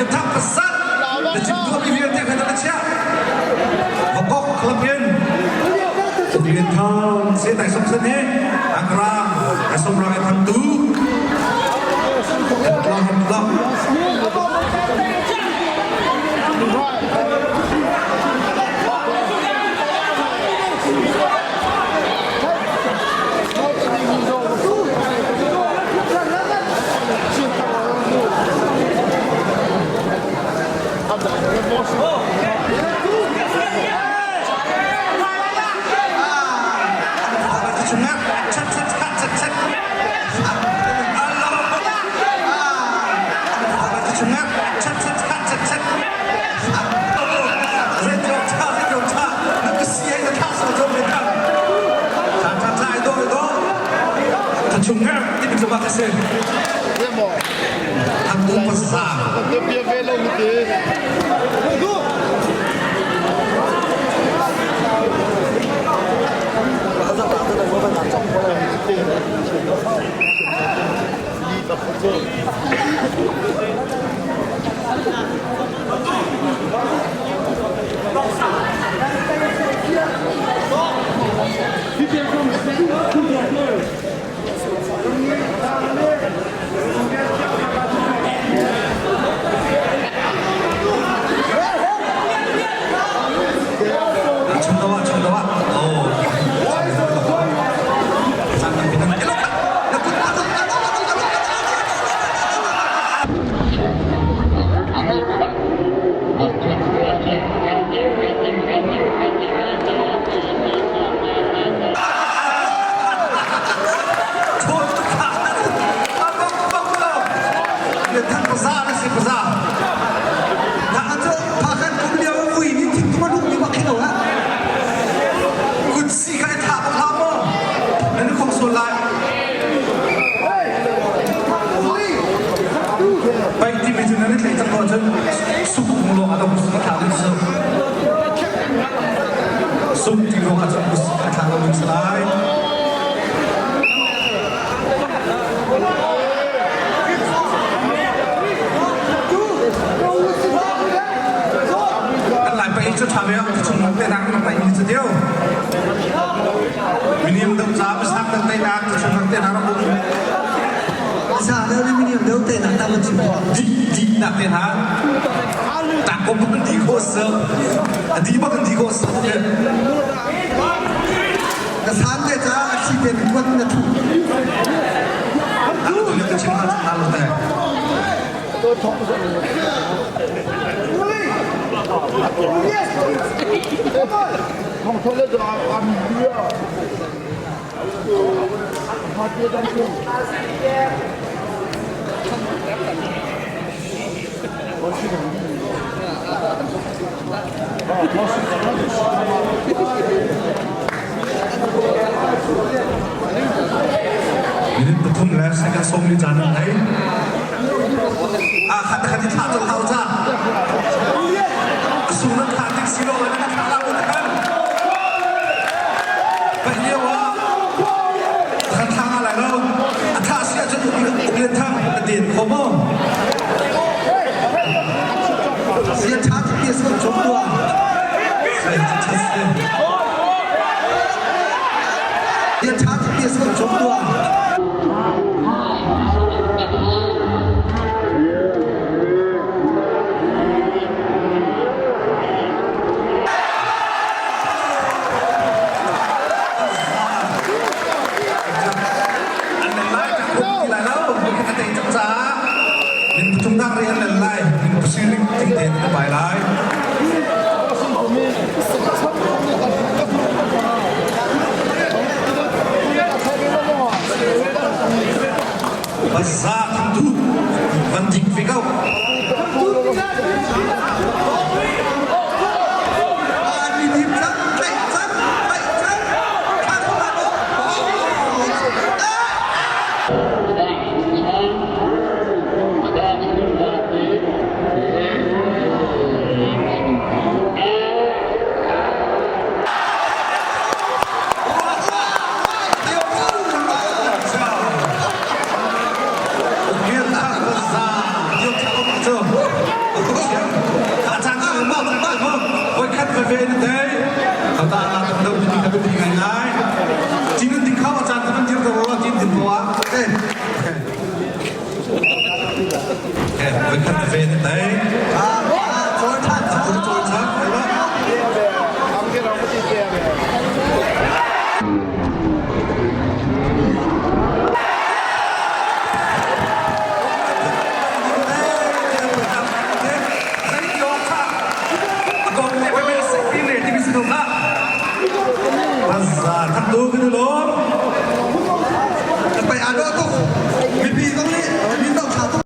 Lian Thang pasal na chim tuahmi vialte kha na chiah. Vakok club in Lian Thang se tai som san he Agra tai som rang thang tu Tlang tlang. Chunga ti bi ba se Thangtu pasa Chungdawa chungdawa oh Sum ti ruang ah cun a thla lo ding si lai. Kan lai pa cu tha ve chung te nak na pai mi cu deu. Miniam deuh ca misak deuh te nak chung te nak ram um. Sa deuh ni miniam deuh te nak tam chim. Di di nak te na. Tak ko bak di ko sa. Di bak di ko sa. Na san te ca a thi te tuan na thu. Ano tu ka chim na na lo te. Minute pathum le second som li caan an ngei. A khat khat i thlah cu hau ca. A sung nan thlah tik si lo in na thlah la mun kan. Paih lio ah khan thla nga lai lo. A thah si ahcun uk thang a din kho maw? Sian tha ti pi sa chom tua. Sai cha si. Sian tha ti pi sa chom tua. An nan lai ka khum ti lai lo. A tei cang caah min pathum nak ri an nan lai. Min pasirih ting te na pai lai. Baza thangtu van dik ve ko. Okay, voi khat na ve na tei.